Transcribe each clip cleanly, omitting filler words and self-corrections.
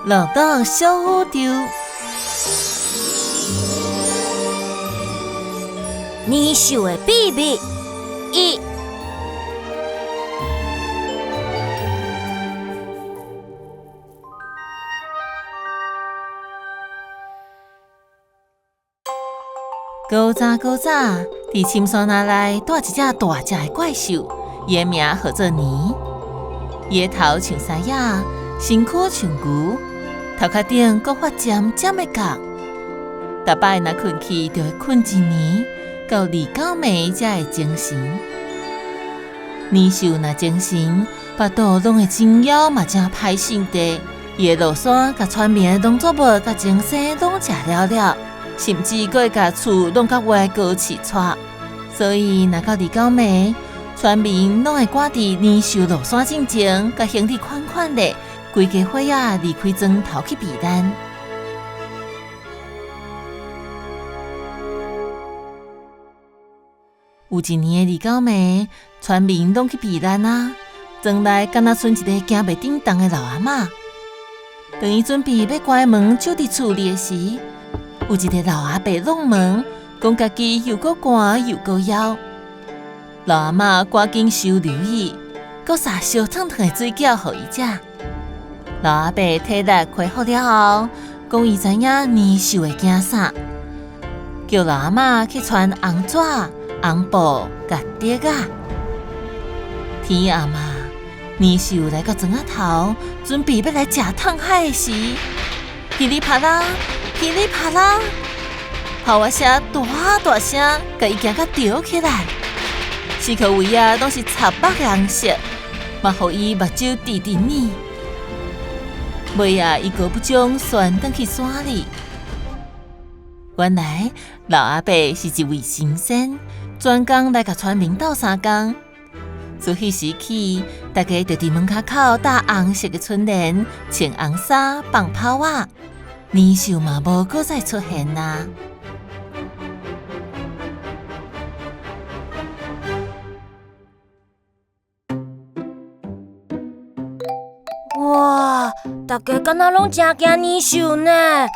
樂樂小宇宙。年獸的秘密一。古早古早，佇深山内住一隻大隻的怪獸，伊的名號做年。伊的頭像獅仔，身軀像牛，頭殼頂閣發尖尖的角。逐擺若睏去，就會睏一年，到二九暝才會精神。年獸若精神，腹肚攏會真枵嘛真歹性地。伊會落山，共村民的農作物佮精生攏食了了。甚至閣會共厝弄甲歪高刺掣，所以若到二九暝，村民攏會趕佇年獸落山進前，共行李款款咧，規家伙仔離開莊頭去避難。有一年的二九暝，村民攏去避難啊，莊內敢若賰一个行袂振動的老阿嬤。當伊準備欲關門守佇厝裡的時，有一个老阿伯挵門，講家己又閣寒又閣枵。老阿嬤趕緊收留伊，閣撒燒燙燙的水餃予伊食。老阿伯體力恢復了後，講伊知影年獸會驚啥，叫老阿嬤去傳紅紙、紅布佮竹仔。天暗啊，年獸來到莊仔頭，準備欲來食迵海的時，噼里啪啦，噼里啪啦，炮仔聲大大聲，共伊驚甲著起來。四箍圍仔攏是插目的紅色，嘛予伊目睭直直捏。尾仔，伊閣不將旋轉去山裡。原來老阿伯是一位神仙，專工來共村民鬥相共。自彼時起，大家就佇門跤口搭紅色的春聯，穿紅衫，放炮仔。年獸嘛無閣再出現啊！哇！大家敢若攏誠驚年獸呢？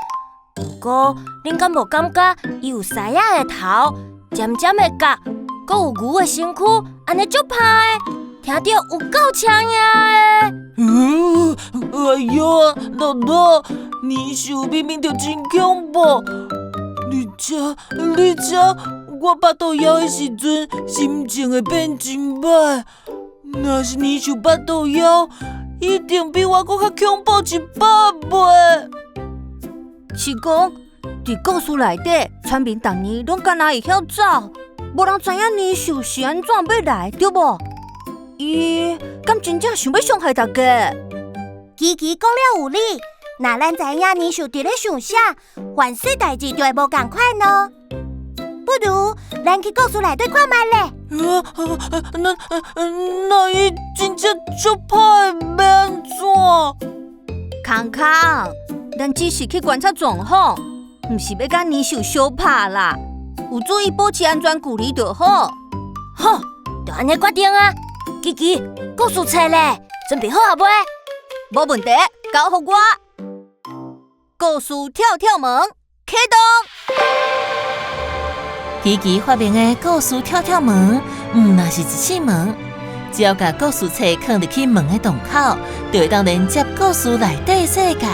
毋過，恁敢無感覺伊有獅仔的頭、尖尖的角，閣有牛的身軀，按呢足歹的，聽著有夠搶耳的。哎呀，樂樂，年獸明明就真恐怖，而且而且，我腹肚枵的時陣，心情會變真歹。若是年獸腹肚枵，一定比我閣較恐怖100倍。是講，佇故事內底，村民逐年攏敢若會曉走，無人知影年獸是按怎欲來，對無？伊敢真正想欲傷害大家？琪琪講了有理，若咱知影年獸佇咧想啥，犯事代誌就會無仝款囉。不如咱去故事內底看覓咧。那那伊真正足歹，欲按怎？康康，咱只是去觀察狀況，毋是欲佮年獸相拍啦。有注意保持安全距離就好。好，就按呢決定啊！琪琪，故事冊咧，準備好啊未？無問題，交予我。故事跳跳門啟動。琪琪發明的故事跳跳門，毋若是一扇門，只要共故事冊囥入去門的洞口，就會當連接故事內底世界。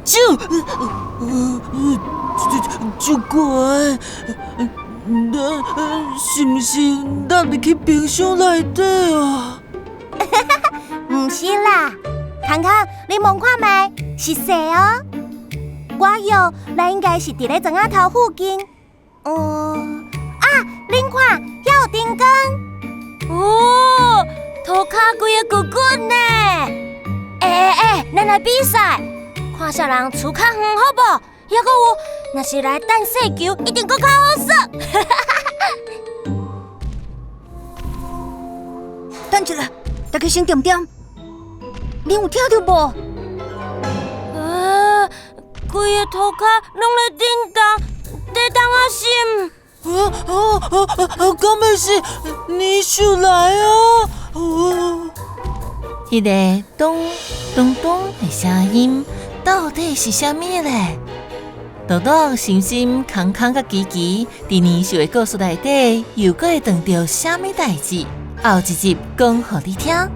啾，這怪，咱是毋是落入去冰箱內底啊？毋是啦，康康，你摸看覓，是雪哦。我臆咱應該是佇咧莊仔頭附近。啊，恁看，遐有燈光。哦，塗跤規个滾滾呢！欸欸欸，咱來比賽，看啥人厝較遠好無？猶閣有，若是來擲雪球，一定閣較好耍。等一下，大家先恬恬，恁有聽著無？啊！規个塗跤攏咧振動，地動啊是毋？啊啊！敢會是泥鰍來啊？彼个咚咚咚的聲音到底是啥物咧？樂樂、心心、康康佮琪琪，佇年獸的故事內底，又閣會碰著啥物代誌？後一集講予你聽。